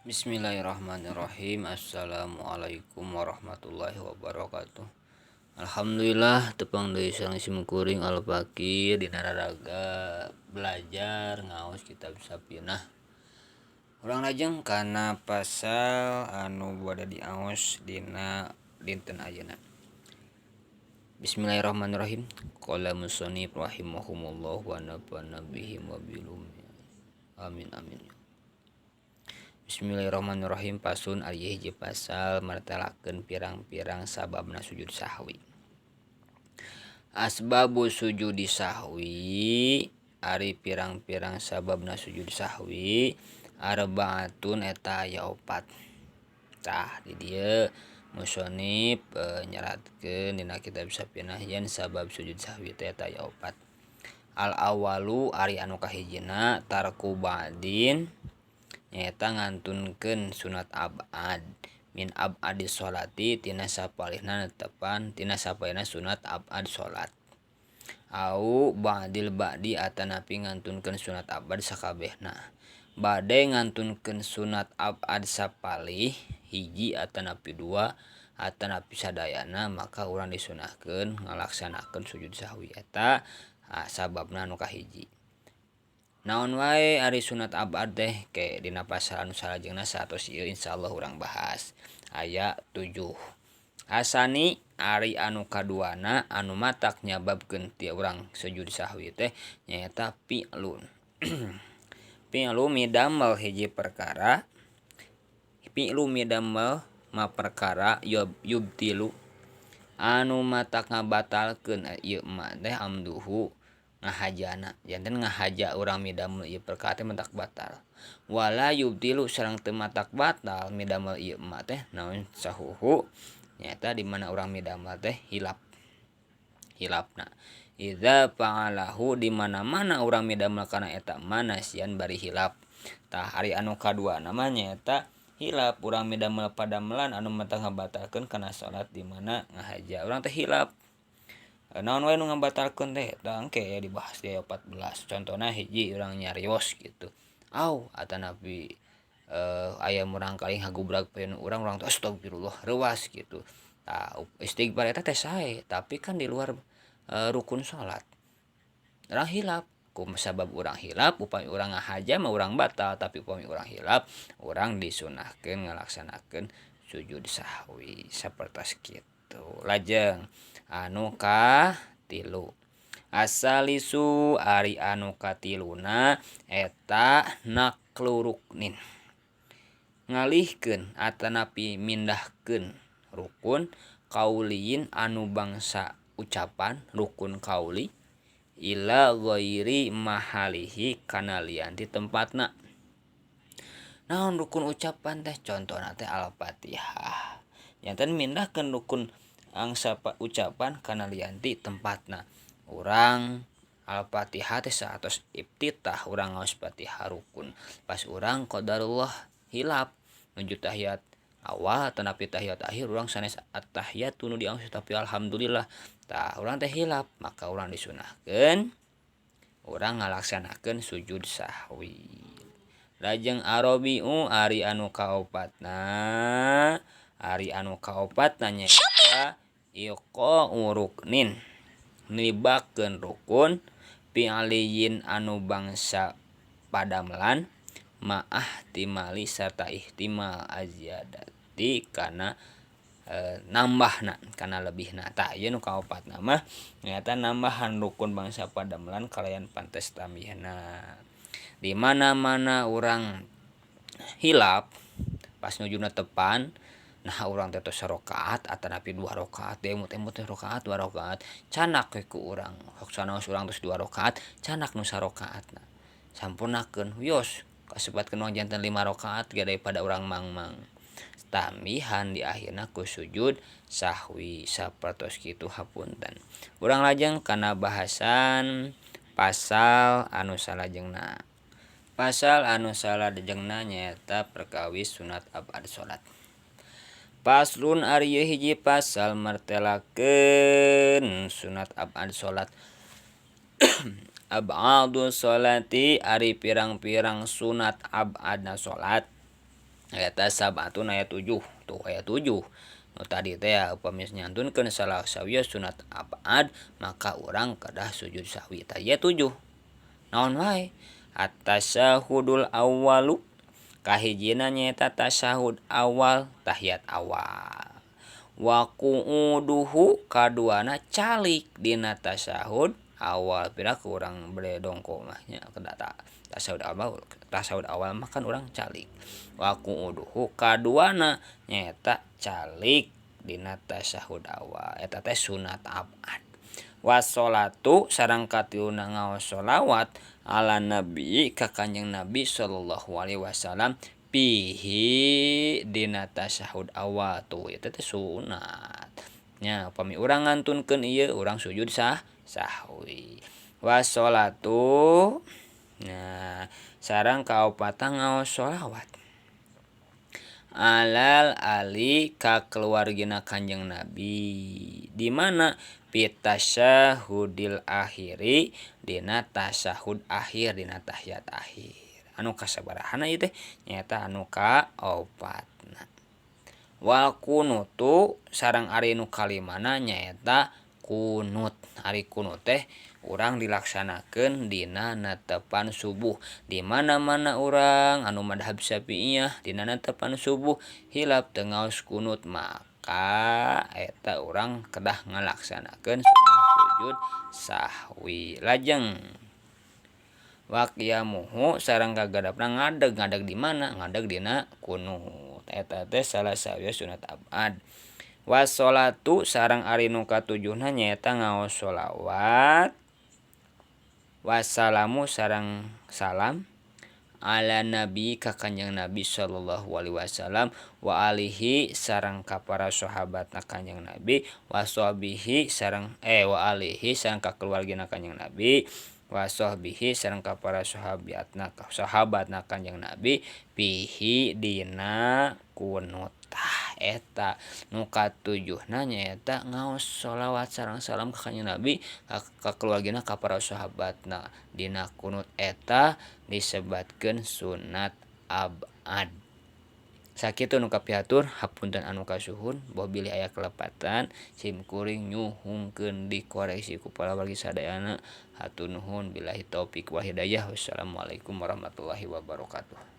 Bismillahirrahmanirrahim. Assalamualaikum warahmatullahi wabarakatuh. Alhamdulillah tepang deui sareng simkuring Al-Fakir dina raraga belajar ngaos kitab Safinah. Urang lajeng kana pasal anu bade diaos dina dinten ayeuna. Bismillahirrahmanirrahim. Qala musannif rahimahumullah wa nafa'ana bihim wa bil amin amin. Bismillahirrahmanirrahim. Pasun ari hiji pasal martelakeun pirang-pirang sababna sujud sahwi. Asbabu sujudi sahwi ari pirang-pirang sababna sujud sahwi arbaatun eta aya opat. Tah di dieu musonib nyeratkeun dina kitab Safinah yen sabab sujud sahwi teh eta aya opat. Al awalu ari anu kahijina tarku ba'din nyaeta ngantunkeun sunat abad min abadi sholati tina sapalihna netepan tina sapalihna sunat abad salat au ba'dil ba'di atanapi ngantunkeun sunat abad sakabehna bade ngantunkeun sunat abad sapalih hiji atanapi dua atanapi sadayana maka urang disunahkeun ngalaksanakeun sujud sahwi eta sababna anu kahiji. Naon wae ari sunat abad teh ke dina pasal anu salajengna satos ieu insyaallah urang bahas. Aya 7. Asani ari anu kaduana anu matak nyababkeun ti urang sujud sahwi teh nyaeta fi'lun. Fi'lu midamel hiji perkara, fi'lu midamel ma perkara yubtilu anu matak ngabatalkeun ieu ma teh amduhu ngahajana janten ngahaja urang midamel ieu perkara teh matak batal. Wala yubtilu sareng teu matak batal midamel ieu ma teh naon sahuhu nyaeta di mana urang midamel teh hilap. Hilapna idza fa'alahu di mana-mana urang midamel kana eta manasian bari hilap. Tah ari anu kadua mah nyaeta hilap urang midamel padamelan anu matak ngabatalkeun kana salat di mana ngahaja urang teh hilap. Naon wae nu ngabatalkeun teh eta engke dibahas di ayat 14. Contohna hiji urang nyarios gitu. Au atanapi aya murangkalih ngagubrag payun urang urang teh astagfirullah reuas gitu. Tah istighfar eta teh sae tapi kan di luar rukun salat. Urang hilap ku sabab urang hilap upami urang ngahaja mah urang batal tapi upami urang hilap urang disunahkeun ngalaksanakeun sujud sahwi sapertos kitu. Lajeng anu katilu asalisu ari anu katiluna eta naklu ruknin ngalihkeun atanapi mindahkeun rukun kauliin anu bangsa ucapan rukun kauli ila ghairi mahalihi kana lian ti tempatna. Naon rukun ucapan teh contohna teh Al-Fatihah. Janten mindahkeun rukun angsa ucapan kana lian ti tempatna. Urang Al-Fatihah teh saatos iftitah urang ngaos Fatihah rukun. Pas urang qadarullah hilap nuju tahiyat awal atanapi tahiyat akhir urang sanes at-tahiyat nu diaos tapi alhamdulillah. Tah urang teh hilap maka urang disunahkeun urang ngalaksanakeun sujud sahwi. Lajeng arabiu ari anu kaopatna nyaeta iqa'u ruknin nibakeun rukun fi'liyin anu bangsa padamelan ma'ah timali sarta ihtimal azyadati kana nambahna kana lebihna. Tah ieu nu kaopatna mah nyaeta nambahan rukun bangsa padamelan kalayan pantes tambihna. Di mana-mana urang hilap pas nujuna tepan nah urang teh tos sarakaat atanapi 2 rakaat diemut-emut teh rakaat 2 rakaat canak we ku urang sok sanaos urang tos 2 rakaat canak nu sarakaatna sampurnakeun wios kasebutkeun urang janten 5 rakaat ge daripada urang mangmang tambihan di akhirna ku sujud sahwi sapertos kitu hapunten. Urang lajeng kana bahasan pasal anu salajengna. Pasal anu salajengna nyaeta perkawis sunat abad salat. Paslun ari ieu hiji pasal martelakeun sunat abad salat. Abadu sholati ari pirang-pirang sunat abadna salat. Eta sabatun aya 7 tuh aya 7 nu tadi teh upami nyantunkeun salah sawios sunat abad maka urang kedah sujud sahwi tah ieu 7 naon wae at-tasyahudul awwalu kahijina nyaeta tasyahud awal tahiyat awal wa qu'uduhu kaduana calik dina tasyahud awal pira ku urang bade dongko mah nya tasyahud awal mah kan urang calik wa qu'uduhu kaduana nyaeta calik dina tasyahud awal eta teh sunat abad wassolatu sareng katiluna ngaos sholawat ala nabi ka Kanjeng Nabi sallallahu alaihi wasallam fihi dina tasyahud awal tuh eta teh sunat nya upami urang ngantunkeun ieu urang sujud sahwi wassolatu nah sareng kaopatan ngaos sholawat alal ali ka keluargina Kanjeng Nabi di mana fi tasyahudil akhiri dina tasyahud akhir dina tahiyat akhir anu kasabarahana ieu teh nyaeta anu kaopatna wal kunutu sareng ari nu kalimana nyaeta kunut ari kunut teh urang dilaksanakeun dina netepan subuh di mana-mana urang anu madhab Syafi'iyah dina netepan subuh hilap teu ngaos kunut maka eta urang kedah ngalaksanakeun sunah sujud sahwi lajeng wa qiyamuhu sareng kagadapna ngadeg ngadeg di mana ngadeg dina kunut eta teh salah sawios sunat abad wassolatu sareng ari nu katujuhna nyaeta ngaos sholawat wassalamu sareng salam ala nabi ka Kanjeng Nabi sallallahu alaihi wasallam wa alihi sareng ka para sahabatna Kanjeng Nabi wa sahbihi sareng wa alihi sareng ka keluargina Kanjeng Nabi wa sahbihi sareng ka para sahabatna Kanjeng Nabi fihi dina kunut tah eta nu katujuhna nyaeta ngaos sholawat sareng salam ka Kanjeng Nabi ka keluargina ka para sahabatna dina kunut eta disebatkeun sunat abad sakitu nu kapihatur hapunten anu kasuhun boh bilih aya kelepatan sim kuring nyuhungkeun dikoreksi ku para wargi sadayana hatur nuhun billahi taufik wal hidayah wassalamualaikum warahmatullahi wabarakatuh.